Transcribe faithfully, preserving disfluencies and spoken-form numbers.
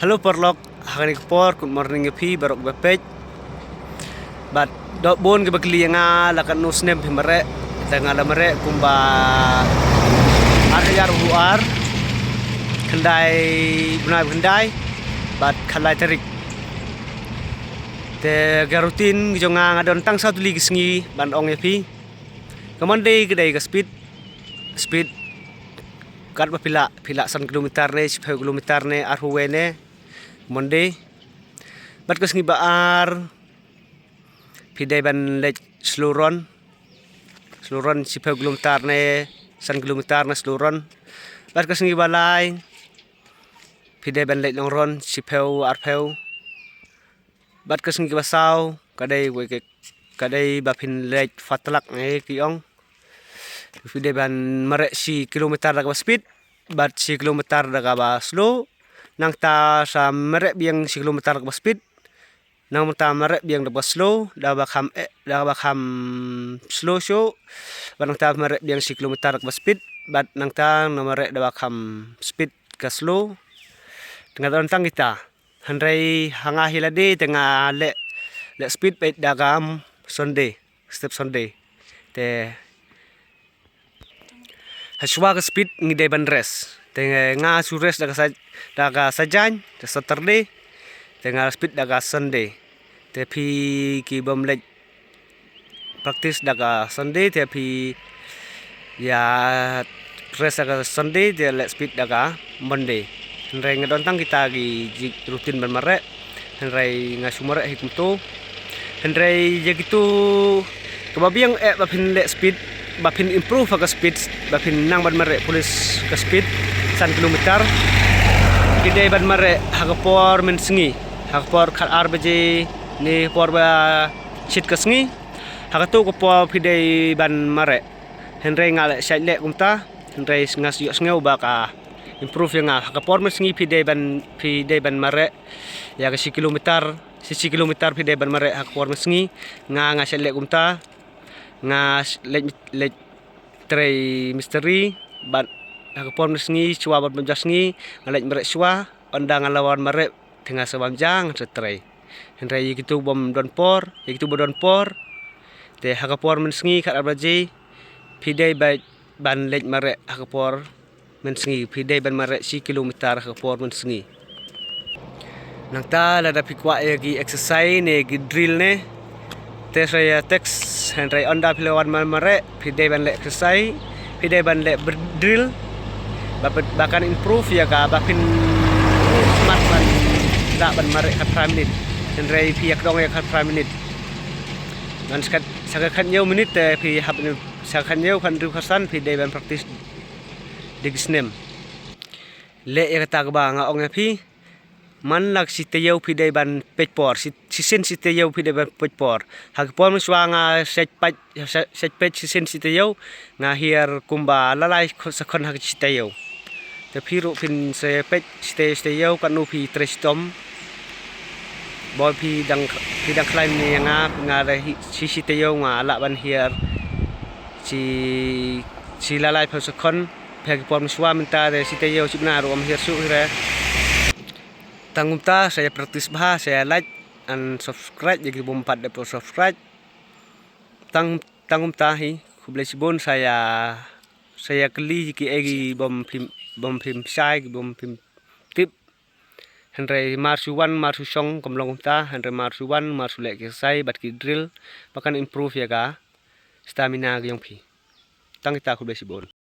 Hello paralok, ha kane ka por, good morning ïa phi baroh ba peit. Bad dohbun kiba kylli ïa nga la katno snem phi mareh. Te nga la mareh kumba ar hajar arphew ar, khyndai bnai khyndai bad khatlai tarik. Te ka routine ka jong nga, nga don tang saw tylli ka sngi ban ong ïa phi. Ka Monday ka dei ka speed, speed katba phi lah, phi lah san kilometer ne, shiphew kilometer ne, arphew wei ne, Monday. Bad ka sngi ba ar phi dei ban leit slow run, slow run shiphew kilometer ne san kilometer ne slow run. Bad ka sngi ba lai phi dei ban leit long run shiphew arphew. Bad ka sngi ba saw ka dei wei ka, ka dei ba phin leit fast track ne ki ong. Phi dei ban mareh shi kilometer da kaba speed bad shi kilometer da kaba slow. Nangta sa mareh biang shi kilometer da kaba speed, nangta mareh biang da kaba slow, da kaba kham, eh, da kaba kham slow shuh. Bad nangta mareh biang shi kilometer da kaba speed bad nangta na mareh da kaba kham speed ka slow. Te nga don tang kita. Hynrei ha nga hi lade te nga leh, leh speed beit da ka Sunday, step Sunday. Te hashwa ka speed ngi dei ban rest. Te nga shu rest da ka sa, da ka Saitjaiñ, da Saturday. Te nga speed da ka Sunday. Te phi kibym leit practice da ka Sunday te phi ïa rest da ka Sunday te leh speed da ka Monday. Hynrei nga don tang kita ki jik routine ban mareh. Hynrei nga shu mareh hi kumto. Hynrei ïa kito kaba biang eh ba phin leh speed, ba phin improve ha ka speed, ba phin nang ban mareh police ka speed san kilometer. Ki dei ban mareh ha ka por mynsngi, ha ka por khat ar baje ne por ba shit ka sngi. Ha kato ka por phi dei ban mareh. Hynrei nga leh shait leh kumta. Hynrei nga ïohsngew ba ka improve ïa nga. Ha ka por mynsngi phi dei ban, phi dei ban mareh ïa ka shi kilometer, shi, shi kilometer phi dei ban mareh ha ka por mynsngi. Nga, nga shait leh kumta. Nga sh-, leit, leit trei mistri bad ha ka por mynsngi shuwa bad bym ja sngi nga leit mareh shuwa. Ynda nga la wan mareh te nga sa bam ja nga sa trei. Hynrei ïa kito bym don por, ïa kito ba don por, te ha ka por mynsngi khat ar baje phi dei ba ban leit mareh ha ka por mynsngi, phi dei ban mareh shi kilometer ha ka por mynsngi. Nangta lada phi kwah ïa ki exercise ne ki drill ne, te sa ïa text. Hynrei ynda phi la wan mareh phi dei ban leh exercise, phi dei ban leh br-, drill. Ba, ba kan improve ïa ka, ba phin smat ban, lah ban mareh khatphra minit. Hynrei phi ïa kdong ïa khatphra minit. Ngan sa khat, sa khathynñiew minit te phi hap, sa khathynñiew, khathynriew, khatsan phi dei ban practice da ki snem. Leh ïa kata kaba nga ong ïa phi. Man la shi taïew phi dei ban peit por, shi, shisien shi taïew phi dei ban peit por. Ha ki por mynshuwa nga shait peit, shait, shait peit shisien shi taïew, nga hiar kumba la lai kho-, second ha shi taïew. Te phi ruh phin sa peit shi taïew, shi taïew katno phi trei shitom. Bad phi dang, phi dang khlaiñ ne ïa nga, nga da hi, shi, shi taïew nga lah ban hiar shi, shi la lai phew second. Phi ha ki por mynshuwa mynta te shi taïew shi bnai ruh ym hiar shuh hi re. Tang kumta sa ïa practice bha, sa ïa like and subscribe ïa ki bym pat dep subscribe. Tang, tang kumta hi, khublei shibun. Sa ïa, sa ïa kylli ki ei ki bym phim, bym phim shai, ki bym phim tip. Hynrei mar shu wan, mar shu shong, kam long kumta, hynrei mar shu wan, mar shu leh ki exercise bad ki drill, ba kan improve ïa ka stamina ka jong phi. Tang kita, khublei shibun.